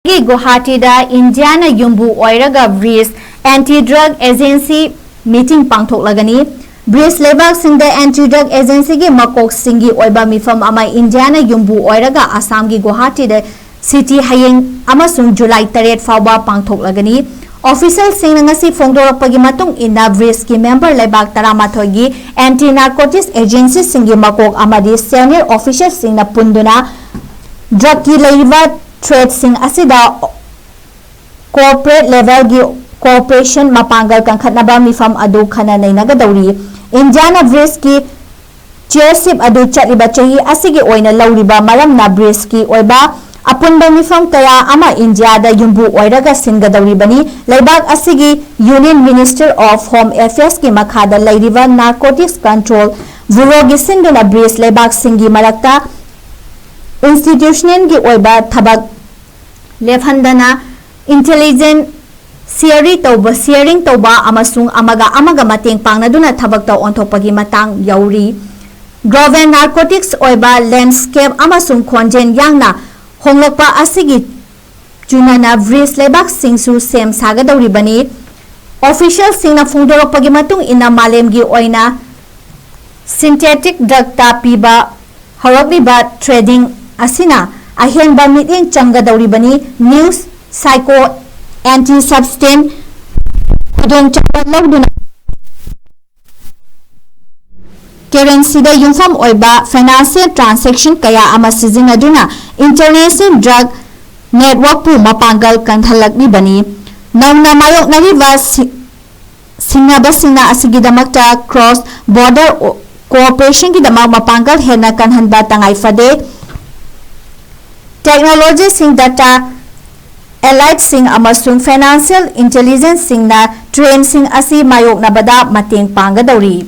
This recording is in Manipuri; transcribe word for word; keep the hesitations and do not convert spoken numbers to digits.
ꯒꯤ ꯒꯨꯋꯥꯍꯥꯇꯤꯗ ꯏꯟꯗꯤꯌꯥꯅ ꯌꯨꯝꯕꯨ ꯑꯣꯏꯔꯒ BRICS anti drug agency meeting ꯄꯥꯡꯊꯣꯛꯂꯒꯅꯤ꯫ ꯕ꯭ꯔꯤꯁ ꯂꯩꯕꯥꯛꯁꯤꯡꯗ ꯑꯦꯟꯇꯤ ꯗ꯭ꯔꯒ ꯑꯦꯖꯦꯟꯁꯤꯒꯤ ꯃꯀꯣꯛꯁꯤꯡꯒꯤ ꯑꯣꯏꯕ ꯃꯤꯐꯝ ꯑꯃ ꯏꯟꯗꯤꯌꯥꯅ ꯌꯨꯝꯕꯨ ꯑꯣꯏꯔꯒ ꯑꯁꯥꯝꯒꯤ ꯒꯨꯋꯥꯍꯥꯇꯤꯗ ꯁꯤꯇꯤ ꯍꯌꯦꯡ ꯑꯃꯁꯨꯡ ꯖꯨꯂꯥꯏ ꯇꯔꯦꯠ ꯐꯥꯎꯕ ꯄꯥꯡꯊꯣꯛꯂꯒꯅꯤ꯫ ꯑꯣꯐꯤꯁꯤꯌꯦꯜꯁꯤꯡꯅ ꯉꯁꯤ ꯐꯣꯡꯗꯣꯔꯛꯄꯒꯤ ꯃꯇꯨꯡ ꯏꯟꯅ, ꯕ꯭ꯔꯤꯁꯀꯤ ꯃꯦꯝꯕꯔ ꯂꯩꯕꯥꯛ ꯇꯔꯥꯃꯥꯊꯣꯏꯒꯤ ꯑꯦꯟꯇꯤ ꯅꯥꯔꯀꯣꯇꯤꯛꯁ ꯑꯦꯖꯦꯟꯁꯤꯁꯤꯡꯒꯤ ꯃꯀꯣꯛ ꯑꯃꯗꯤ ꯁꯦꯅꯤꯌꯔ ꯑꯣꯐꯤꯁꯤꯌꯦꯜꯁꯤꯡꯅ ꯄꯨꯟꯗꯨꯅ ꯗ꯭ꯔꯒꯀꯤ ꯂꯩꯔꯤꯕ ꯊ꯭ꯔꯦꯠꯁꯤꯡ ꯑꯁꯤꯗ ꯀꯣꯔꯄꯣꯔꯦꯠ ꯂꯦꯚꯦꯜꯒꯤ ꯀꯣꯑꯣꯄꯔꯦꯁꯟ ꯃꯄꯥꯡꯒꯜ ꯀꯟꯈꯠꯅꯕ ꯃꯤꯐꯝ ꯑꯗꯨ ꯈꯟꯅ ꯅꯩꯅꯒꯗꯧꯔꯤ꯫ ꯏꯟꯗꯤꯌꯥꯅ ꯕ꯭ꯔꯤꯁꯀꯤ ꯆꯤꯌꯔꯁꯤꯞ ꯑꯗꯨ ꯆꯠꯂꯤꯕ ꯆꯍꯤ ꯑꯁꯤꯒꯤ ꯑꯣꯏꯅ ꯂꯧꯔꯤꯕ ꯃꯔꯝꯅ ꯕ꯭ꯔꯤꯁꯀꯤ ꯑꯣꯏꯕ ꯑꯄꯨꯟꯕ ꯃꯤꯐꯝ ꯀꯌꯥ ꯑꯃ ꯏꯟꯗꯤꯌꯥꯗ ꯌꯨꯝꯕꯨ ꯑꯣꯏꯔꯒ ꯁꯤꯟꯒꯗꯧꯔꯤꯕꯅꯤ꯫ ꯂꯩꯕꯥꯛ ꯑꯁꯤꯒꯤ Union Minister of Home Affairsꯀꯤ ꯃꯈꯥꯗ ꯂꯩꯔꯤꯕ Narcotics Control Bureauꯒꯤ ꯁꯤꯟꯗꯨꯅ ꯕ꯭ꯔꯤꯁ ꯂꯩꯕꯥꯛꯁꯤꯡꯒꯤ ꯃꯔꯛꯇ ꯏꯟꯁꯇꯤꯇ꯭ꯌꯨꯁꯅꯦꯜꯒꯤ ꯑꯣꯏꯕ ꯊꯕꯛ ꯂꯦꯞꯍꯟꯗꯅ ꯏꯟꯇꯦꯂꯤꯖꯦꯟ ꯁꯤꯌꯔꯤ ꯇꯧꯕ, ꯁꯤꯌꯔꯤꯡ ꯇꯧꯕ ꯑꯃꯁꯨꯡ ꯑꯃꯒ ꯑꯃꯒ ꯃꯇꯦꯡ ꯄꯥꯡꯅꯗꯨꯅ ꯊꯕꯛꯇ ꯑꯣꯟꯊꯣꯛꯄꯒꯤ ꯃꯇꯥꯡ ꯌꯧꯔꯤ꯫ ꯒ꯭ꯂꯣꯕꯦꯜ ꯅꯥꯔꯀꯣꯇꯤꯛꯁ ꯑꯣꯏꯕ ꯂꯦꯟꯗꯁ꯭ꯀꯦꯞ ꯑꯃꯁꯨꯡ ꯈꯣꯟꯖꯦꯜ ꯌꯥꯡꯅ ꯍꯣꯡꯂꯛꯄ ꯑꯁꯤꯒꯤ ꯆꯨꯅꯅ ꯕ꯭ꯔꯤꯁ ꯂꯩꯕꯥꯛꯁꯤꯡꯁꯨ ꯁꯦꯝ ꯁꯥꯒꯗꯧꯔꯤꯕꯅꯤ꯫ ꯑꯣꯐꯤꯁꯤꯌꯦꯜꯁꯤꯡꯅ ꯐꯣꯡꯗꯣꯔꯛꯄꯒꯤ ꯃꯇꯨꯡ ꯏꯟꯅ, ꯃꯥꯂꯦꯝꯒꯤ ꯑꯣꯏꯅ ꯁꯤꯟꯊꯦꯇꯤꯛ ꯗ꯭ꯔꯒꯇ ꯄꯤꯕ ꯍꯧꯔꯛꯂꯤꯕ ꯇ꯭ꯔꯦꯗꯤꯡ ꯑꯁꯤꯅ ꯑꯍꯦꯟꯕ ꯃꯤꯠꯌꯦꯡ ꯆꯪꯒꯗꯧꯔꯤꯕꯅꯤ꯫ ꯅ꯭ꯌꯨ ꯁꯥꯏꯀꯣ ꯑꯦꯟꯇꯤ ꯁꯕꯁꯇꯦꯟꯁ ꯈꯨꯗꯣꯡꯆꯥꯕ ꯂꯧꯗꯨꯅ ꯀꯔꯦꯟꯁꯤꯗ ꯌꯨꯝꯐꯝ ꯑꯣꯏꯕ ꯐꯥꯏꯅꯥꯟꯁꯤꯌꯦꯜ ꯇ꯭ꯔꯥꯟꯖꯦꯛꯁꯟ ꯀꯌꯥ ꯑꯃ ꯁꯤꯖꯤꯟꯅꯗꯨꯅ ꯏꯟꯇꯔꯅꯦꯁꯅꯦꯜ ꯗ꯭ꯔꯒ ꯅꯦꯠꯋꯥꯔꯛꯄꯨ ꯃꯄꯥꯡꯒꯜ ꯀꯟꯈꯠꯂꯛꯂꯤꯕꯅꯤ꯫ ꯅꯧꯅ ꯃꯥꯌꯣꯛꯅꯔꯤꯕ ꯁꯤ-, ꯁꯤꯡꯅꯕꯁꯤꯡꯅ ꯑꯁꯤꯒꯤꯗꯃꯛꯇ ꯀ꯭ꯔꯣꯁ ꯕꯣꯔꯗꯔ ꯀꯣꯑꯣꯄꯔꯦꯁꯟꯒꯤꯗꯃꯛ ꯃꯄꯥꯡꯒꯜ ꯍꯦꯟꯅ ꯀꯟꯍꯟꯕ ꯇꯉꯥꯏ ꯐꯗꯦ꯫ ꯇꯦꯛꯅꯣꯂꯣꯖꯤꯁꯤꯡ, ꯗꯇꯥ ꯑꯦꯂꯥꯏꯠꯁꯤꯡ ꯑꯃꯁꯨꯡ ꯐꯥꯏꯅꯥꯟꯁꯤꯌꯦꯜ ꯏꯟꯇꯦꯂꯤꯖꯦꯟꯁꯁꯤꯡꯅ ꯇ꯭ꯔꯦꯟꯁꯤꯡ ꯑꯁꯤ ꯃꯥꯌꯣꯛꯅꯕꯗ ꯃꯇꯦꯡ ꯄꯥꯡꯒꯗꯧꯔꯤ꯫